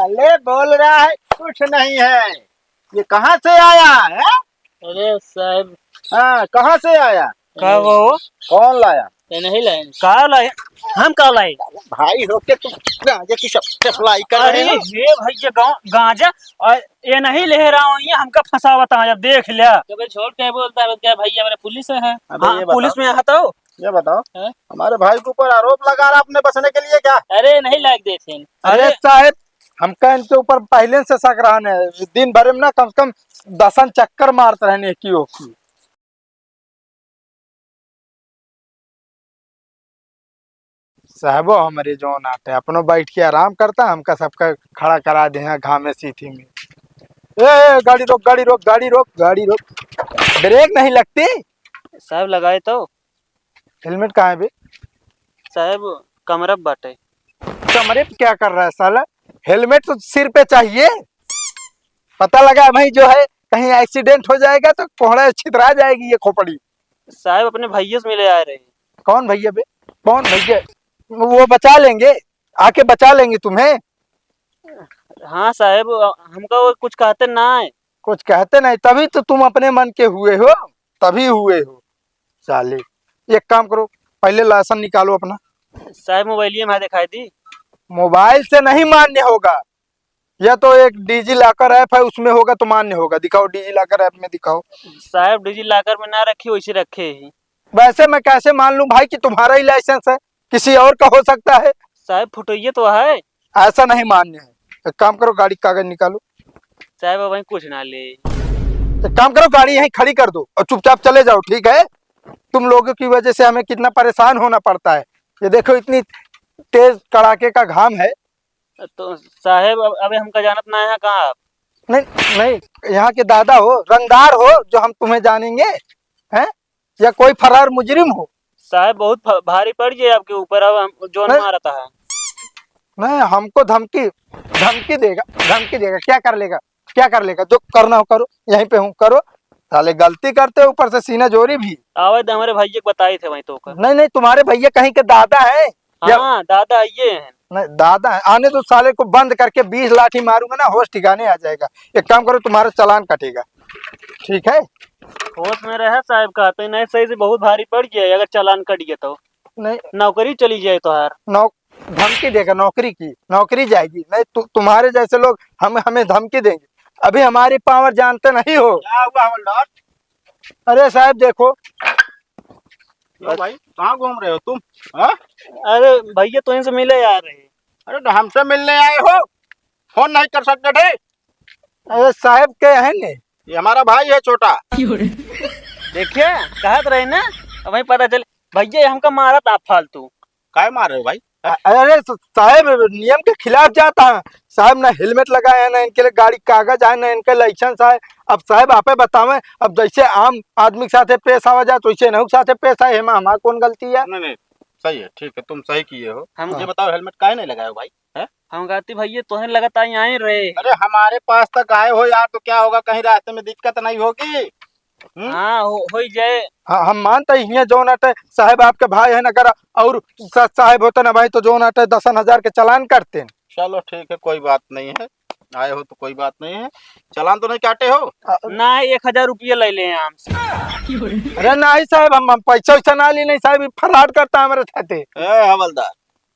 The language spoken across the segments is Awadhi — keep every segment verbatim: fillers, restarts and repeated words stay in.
अरे बोल रहा है, कुछ नहीं है। ये कहाँ से आया है? अरे साहब। हाँ, कहाँ से आया? का वो? कौन लाया? ये नहीं लाए। का लाए? हम का लाए? भाई हो के तुम गांजे की सप-, सप्लाई कर रहे हो? अरे ये भाई, ये गां-, गांजा और ये नहीं ले रहा हूँ, ये हमका फंसावत है, अब देख लिया। तो भाई छोड़ के बोलता है, क्या भाई हमारे पुलिस में है? अबे हाँ, ये बताओ। पुलिस में है तो। ये बताओ, हैं? हमारे भाई के ऊपर आरोप लगा रहा अपने बचने के लिए क्या? अरे नहीं लायक देते हैं। अरे अरे साहब, हमका इनके ऊपर पहले से शक रहने, दिन भर में ना कम से कम दसन चक्कर मारत रहने की ओर की। साहबो हमरे जौन आटे, अपनो बैठ के आराम करता, हमका सबका खड़ा करा दे हैं घामे सीथी में। ए, ए, गाड़ी रोक, गाड़ी रोक, गाड़ी रोक, गाड़ी रोक। ब्रेक नहीं लगती? साहब लगाए तो। हेलमेट कहाँ है बे? साहब कमरा पे बाटे। कमरे पे क्या कर रहा है साला? हेलमेट तो सिर पे चाहिए। पता लगा भाई जो है, कहीं एक्सीडेंट हो जाएगा तो कोहड़ा छितरा जाएगी ये खोपड़ी। साहब अपने भैया से मिले आ रहे हैं। कौन भैया बे? कौन भैया? वो बचा लेंगे, आके बचा लेंगे तुम्हें। हाँ साहब, हमका वो कुछ कहते ना है। कुछ कहते नहीं, तभी तो तुम अपने मन के हुए हो, तभी हुए हो साले। एक काम करो, पहले लाइसेंस निकालो अपना। साहब मोबाइलिए में दिखाई दी। मोबाइल से नहीं मान्य होगा, या तो एक डिजी लॉकर ऐप है, उसमें होगा तो मान्य होगा। दिखाओ, डिजी लॉकर ऐप में दिखाओ। साहब डिजी लॉकर में ना रखे, वैसे रखे ही। वैसे मैं कैसे मान लूं भाई कि तुम्हारा ही लाइसेंस है, किसी और का हो सकता है? साहब फोटो ये तो है। ऐसा नहीं मान्य है। एक काम करो, गाड़ी का कागज निकालो। साहब अब वहीं कुछ ना ले। एक काम करो, गाड़ी यहीं खड़ी कर दो और चुपचाप चले जाओ, ठीक है? तुम लोगों की वजह से हमें कितना परेशान होना पड़ता है। ये देखो, इतनी तेज कड़ाके का घाम है। तो साहब अब, अबे हमका जानत ना है कहाँ आप? नहीं, नहीं, यहाँ के दादा हो, रंगदार हो, जो हम तुम्हें जानेंगे, हैं? या कोई फरार मुजरिम हो? साहब बहुत भ-, भारी पड़ गया आपके ऊपर, अब हम जोन नहीं। मारता है। नहीं, हमको धमकी, धमकी देगा, धमकी देगा, क्या कर लेगा, क्या कर लेगा? जो करना हो करो, यहीं पे हूँ करो। साले गलती करते, ऊपर से सीना जोरी भी। आवे दे, हमारे भैया के बताई थे वहीं तो का। नहीं, नहीं, तुम्हारे भैया कहीं के दादा हैं? या हाँ, दादा आइए हैं। नहीं, दादा है, आने दो साले को, बंद करके बीस लाठी मारूंगा ना, होश ठिकाने आ जाएगा। एक काम करो, तुम्हारा चालान कटेगा, ठीक है? होश में रहे साहब, कहते नहीं सही से बहुत भारी पड़ गया है, अगर चालान कट गया तो। नहीं। नौकरी चली जाए तो यार। नौ-, धमकी देगा नौकरी की, नौकरी जाएगी। नहीं, तु-, तुम्हारे जैसे लोग हम, हमें धमकी देंगे। अभी हमारी पावर जानते नहीं हो। क्या हुआ हवलदार? अरे साहब देखो। लो भाई, कहाँ घूम रहे हो तुम? हाँ? अरे भैया, तो इनसे मिले आ रहे हैं। अरे, तो हमसे मिलने आए हो, फोन नहीं कर सकते थे? अरे साहब के है ने? ये हमारा भाई है छोटा। देखिए, कहत रहे ना, अब वहीं पता चल, भैया, ये हमका मारत आप फालतू। काय मार रहे हो भाई? अ-, अरे स-, साहब, नियम के खिलाफ जाता है। साहब ना हेलमेट लगाए हैं, ना इनके लिए गाड़ी कागज आए, ना इनके लाइसेंस आए। अब साहब आपे बतावें, अब जैसे आम आदमी के साथे पेश आवा जाए, तो वैसे इनहू के साथे पेश आए, एमा हमार कौन गलती है? नहीं, नहीं, सही है, ठीक है, तुम सही किए हो। हम ये बताओ, हेलमेट काहे नहीं लगाए हो भाई? हैं? हम कहती भैया, तोहे लगता ही आए रहे। अरे, हमारे पास तक आए हो यार, तो क्या होगा, कहीं रास्ते में दिक्कत नहीं होगी? हम्म? हाँ, हो, होई जाए। हाँ, हम मानते हैं, हियाँ जौन अटे, साहब आपके भाई हैं, अगर और सा-, साहब होते ना भाई, तो जौन अटे, दसन हजार के चालान काटते हैं। चलो, ठीक है, कोई बात नहीं है, आए हो तो कोई बात नहीं है। चालान तो नहीं काटे हो? अ, ना, एक हजार रुपये ले ले हमसे। अरे नहीं साहब, हम, हम पैसा वैसा ना ली, नहीं साहब, ये फ्रॉड करता है हमारे साथे। ए हवलदार,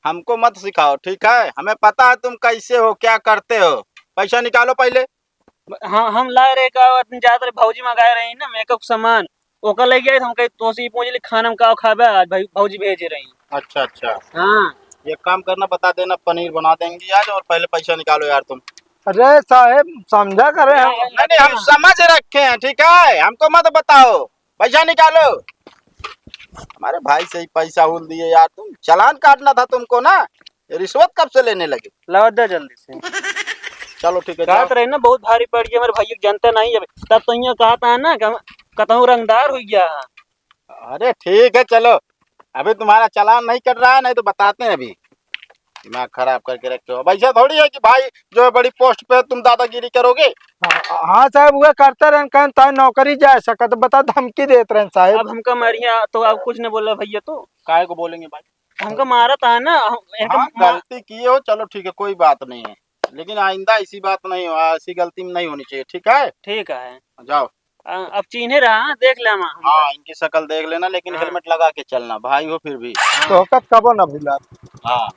हमको मत सिखाओ, ठीक है? हमें पता है तुम कैसे हो, क्या करते हो। पैसा निकालो पहले। हाँ, हम लाए रहे का, जात रहे, भौजी मंगाए रही ना मेकअप सामान, ओकर लइ गए, हम कहे, "तोसे ई पूछ ले, खाना में का खाबे?" आज भाई, भौजी भेजे रही। अच्छा, अच्छा। हाँ। एक काम करना, बता देना, पनीर बना देंगे आज, और पहले पैसा निकालो यार तुम। अरे साहेब, समझा करे हम। नहीं, नहीं, हम समझ रखे हैं, ठीक है? हमको मत बताओ, पैसा निकालो। हमारे भाई से ही पैसा उल दिए यार तुम। चालान काटना था तुमको ना, ये रिश्वत कब से लेने लगे? लावा दे जल्दी से। चलो ठीक है, जाओ। कहत रहे ना, बहुत भारी पड़ गया, हमारे भैया के जनते नहीं है। तब तो यूं कहत है ना कि हम कतहूँ रंगदार हो गया है। अरे ठीक है, चलो, अभी तुम्हारा चालान नहीं कट रहा है, नहीं तो बताते हैं अभी। दिमाग खराब करके रखे हो। अब ऐसा थोड़ी है कि भाई जो है बड़ी पोस्ट पे तुम दादागिरी करोगे। हाँ, हाँ साहब, वह करते रहन, कहन ताई नौकरी जा सकत, बता धमकी देत रहन साहब। अब हमका मारिया तो अब कुछ नहीं बोला भैया तो। काहे को बोलेंगे भाई? हमका मारा था ना, हम, इनका हाँ, मा- गलती किए हो, चलो ठीक है, कोई बात नहीं है। लेकिन आइंदा ऐसी बात नहीं हो, ऐसी गलती में नहीं होनी चाहिए, ठीक है? ठीक है। जाओ। अ, अब चीन्हे रहा, देख ले हम। हाँ, इनकी शकल देख लेना, लेकिन हाँ। हेलमेट लगा के चलना, भाई हो फिर भी। हाँ। तो कब कबो ना भूला। हाँ,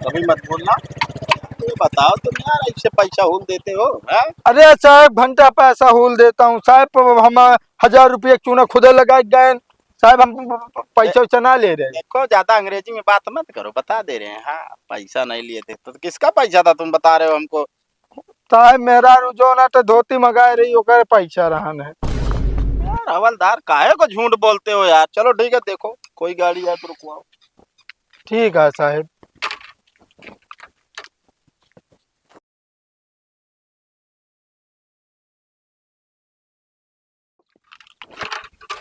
कभी मत भूलना। ये बताओ तुम यार, ऐसे पैसा हूल देते हो, हैं? अरे साहेब, घंटा पैसा हूल देता हूँ साहेब, हम हजार रुपये चूना खुदे लगा के गए साहेब, हम पैसा वैसा ना ले रहे। देखो, ज्यादा अंग्रेजी में बात मत करो, बता दे रहे हैं। हाँ, पैसा नहीं लिए थे तो किसका पैसा था तुम बता रहे हो हमको? साहेब, मेहरारू जो ना तो धोती मंगाए रही, ओकर पैसा रहन है। यार हवलदार, काहे को झूठ बोलते हो यार? चलो ठीक है, देखो कोई गाड़ी आए तो रुकवाओ। ठीक है साहेब।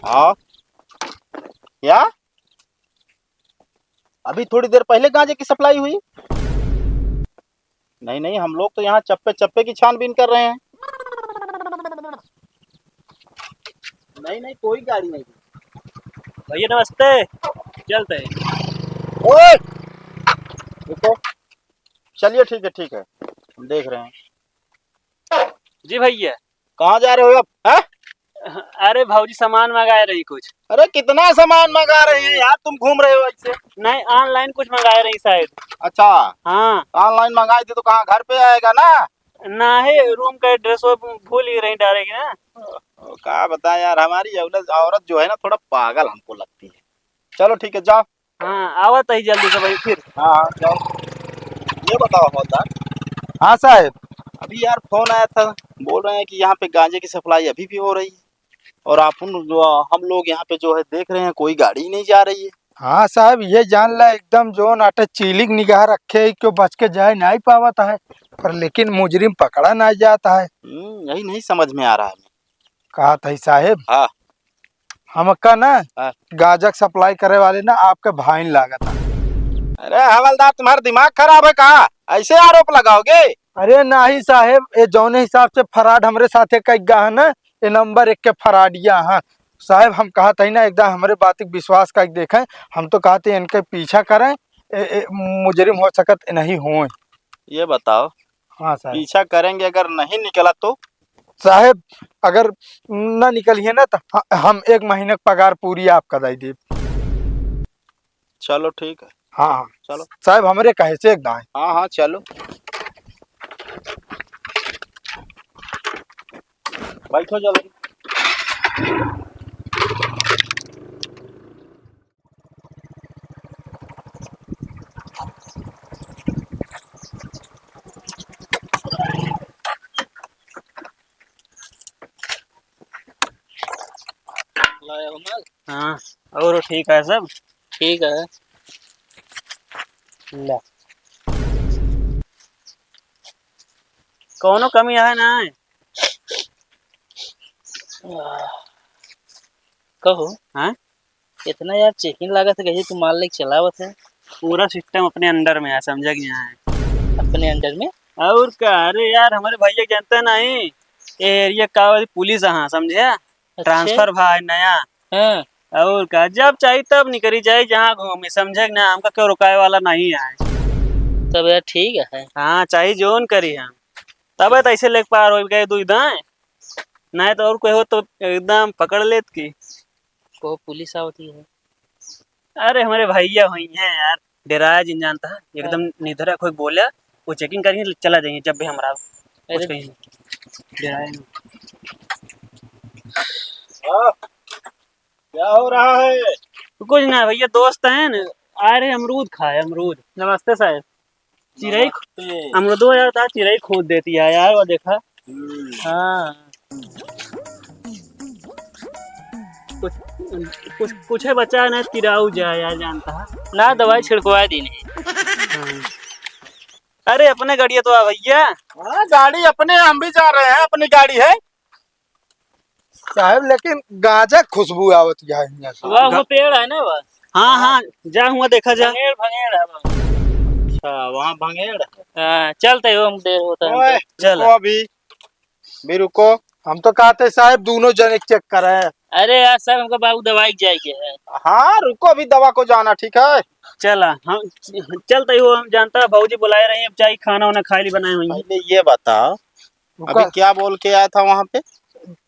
हाँ, क्या? अभी थोड़ी देर पहले गांजे की सप्लाई हुई? नहीं, नहीं, हम लोग तो यहाँ चप्पे चप्पे की छानबीन कर रहे हैं। नहीं, नहीं, कोई गाड़ी नहीं। भैया नमस्ते, चलते हैं। ओए, रुको। चलिए, ठीक है, ठीक है, हम देख रहे हैं। जी भैया। कहाँ जा रहे हो अब, हैं? अरे भौजी सामान मंगाए रही कुछ। अरे कितना सामान मंगा रहे हैं यार, तुम घूम रहे हो ऐसे? नहीं, online कुछ मंगाए रही शायद। अच्छा। हाँ। Online मंगाए थे तो कहाँ घर पे आएगा ना? नहीं, room का address वो भूल ही रही डालेगी ना। ओ, का बताएं यार, हमारी औरत, औरत जो है ना थोड़ा पागल हमको लगती है। चलो ठीक है, जाओ। हाँ, आवत ही जल्दी से भाई फिर। हाँ, हाँ, जाओ। ये बताओ हवलदार। हाँ साहेब। अभी यार फोन आया था, बोल रहे हैं कि यहाँ पे गांजे की सप्लाई अभी भी हो रही है और आप उन, जो, हम लोग यहाँ पे जो है देख रहे हैं कोई गाड़ी ही नहीं जा रही है। हाँ साहेब, ये जान ला एकदम जो नाटे चीलिक निगाह रखे है, क्यों बच के जाए नहीं पावत है, पर लेकिन मुजरिम पकड़ा नहीं जाता है। हम्म, यही नहीं समझ में आ रहा है। कहा था साहेब। हाँ। हमका ना हाँ। गांजा के सप्लाई करे वाले ना आपके भाई लागत है। अरे हवलदार, तुम्हारा दिमाग खराब है का? ऐसे आरोप लगाओगे? अरे नाही साहेब, ये जौने हिसाब से फराड हमरे साथे कई गा है ना, ये नंबर एक के फराडिया हैं। साहेब हम कहत ही ना एकदम हमरे बात के विश्वास करके देखें, हम तो कहत ही इनके पीछा करें, ए, ए, मुजरिम हो सकत नहीं होए। ये बताओ, हाँ साहेब। पीछा करेंगे अगर नहीं निकला तो? साहेब अगर ना निकलिए ना तो ह-, हम एक महीने के पगार पूरी आपका दे देब। चलो ठीक है। हाँ, हाँ। चलो। साहेब हमरे कहे से एक दाएं। हाँ, हाँ, चलो। बैठो जल्दी। लाया हो माल? हाँ, और ठीक है सब? ठीक है। ला। कौनो कमी आहे ना? कहो। हाँ? इतना यार checking लागत है, कहीं तू माल लेके चलावत है। पूरा system अपने under में है, समझा कि नहीं? अपने under में? और का, अरे यार, हमारे भैया जानते नहीं, ये area का वाली पुलिस है, समझे? अच्छा। Transfer भा है नया। हाँ। और का, जब चाही तब निकरी जाए, जहाँ घूमे, समझे कि ना, हमका क्यों रुकाए वाला नहीं है। तब यार ठीक है। हाँ, चाही जोन करी हम। तबे तो ऐसे लेके पार हो गए दुई दाएं, नहीं तो और कोई हो तो एकदम पकड़ लेत की। को पुलिस आवती है। अरे हमारे भैया हुई हैं यार, डेराया जिन जानता है, एकदम हाँ। निधरा कोई बोला, वो checking करेंगे, चला जाएंगे जब भी हमरा कुछ अरे। कहीं डेराया नहीं। हाँ, क्या हो रहा है? कुछ ना भैया, दोस्त हैं ना, आ रहे अमरूद खाए, अमरूद। नमस्ते साहब। चिरई नमस्ते। अमरूदो यार, ता चिरई खोद देती है यार, वो देखा। हम्म। हाँ। कुछ, कुछ, कुछ है बचा ना, तिराऊ जाए यार, जानता है। ना, दवाई छिड़कवा दी नहीं। हाँ। अरे, अपने गाड़ी तो आ भैया। हाँ, गाड़ी अपने, हम भी जा रहे हैं, अपनी गाड़ी है। साहब, लेकिन गांजा खुशबू आवत है हियां से। वह, गा- वो पेड़ है ना, वह? हाँ, हाँ, जा हुआ देखा जा। भंगेड़, भंगेड़ है वह। अच्छा, वहाँ भंगेड़ है। हाँ, चलते हो, हम देर होता है ओए, हमको। चल। रुको अभी, भी रुको। हम तो कहते साहब, दोनों जने check करें। अरे यार सर, हमका बाबू दवाई के जाए के है। हाँ, रुको, अभी दवा को जाना, ठीक है? चला, हम चलते ही हो, हम जानता है भौजी बुलाए रही, अब जाई खाना वाना खाए ली बनाए हुई। पहले ये बताओ, रुका। अभी क्या बोल के आया था वहाँ पे?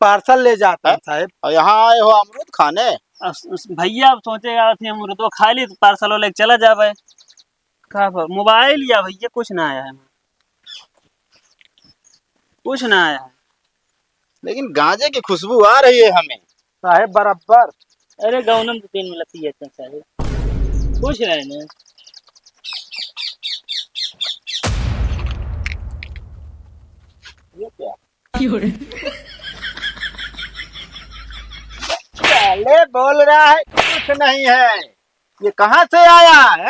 पार्सल ले जाता है हैं? साहब। और यहाँ आए हो अमरूद खाने? अस-, अस-, भैया, अब सोचे यार थी अमरूदो खा ली तो पार्सलो लेके चला जावे। का ब-, मोबाइल या भैया कुछ ना आया है, कुछ ना आया है। लेकिन गांजे की खुशबू आ रही है हमें। साहेब बराबर। अरे गौनम तो तीन मिला पिए थे साहेब। पूछ रहे हैं। ये क्या? क्यों रे? साले बोल रहा है कुछ नहीं है। ये कहाँ से आया है?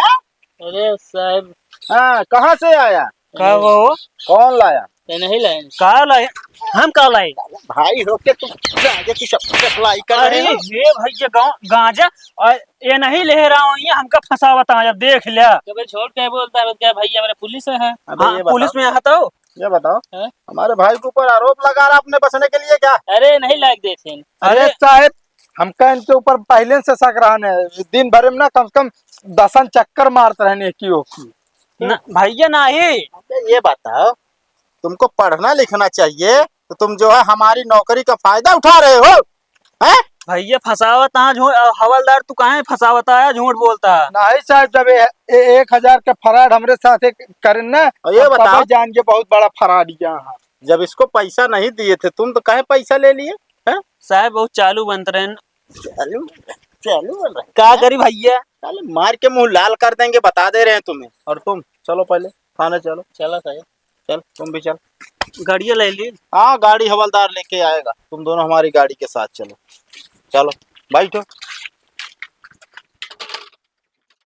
अरे साहेब। हाँ, कहाँ से आया? का वो? कौन लाया? ये नहीं लाए। का लाए? हम का लाए? भाई होके तुम गांजे की सप्लाई कर रहे हो? अरे ये भाई, ये गाँव गांजा और ये नहीं ले रहा हूँ, ये हमका फंसावत है, अब देख लिया। तो भाई झूठ क्या बोलता है, क्या भाई हमारे पुलिस है? अबे हाँ, ये बताओ, पुलिस में आता हो। ये बताओ, हैं? हमारे भाई के ऊपर आरोप लगा रहा अपने बचने के लिए क्या? अरे नहीं लाग देते हैं। अरे अरे साहेब, हमका इनके ऊपर पहले से शक रहा है। दिन भर में ना कम से कम दसन चक्कर मारते रहने की हो की। ना, भैया नहीं। अच्छा, ये बताओ, तुमको पढ़ना लिखना चाहिए तो तुम जो है हमारी नौकरी का फायदा उठा रहे हो, हैं? भैया फंसावत है झूठ, अ, हवलदार तू काहे फंसावत है, झूठ बोलता है। नहीं साहब, जब ए, ए, एक हजार के फराड हमरे साथ एक करेन ना, और ये हम तबे बताओ, जान के बहुत बड़ा फराडिया है। जब इसको पैसा नहीं दिए थे तुम तो काहे पैसा ले लिए, हैं? साहब बहुत चालू बनत रहे। चालू, चालू बन रहा है। का करी भैया? साले मार के मुंह लाल कर देंगे, बता दे रहे हैं तुम्हें। और तुम चलो पहले थाने चलो। चलो साहब। चल, तुम भी चल। गाड़िया ले ली। हाँ, गाड़ी हवलदार लेके आएगा, तुम दोनों हमारी गाड़ी के साथ चलो। चलो, बैठो।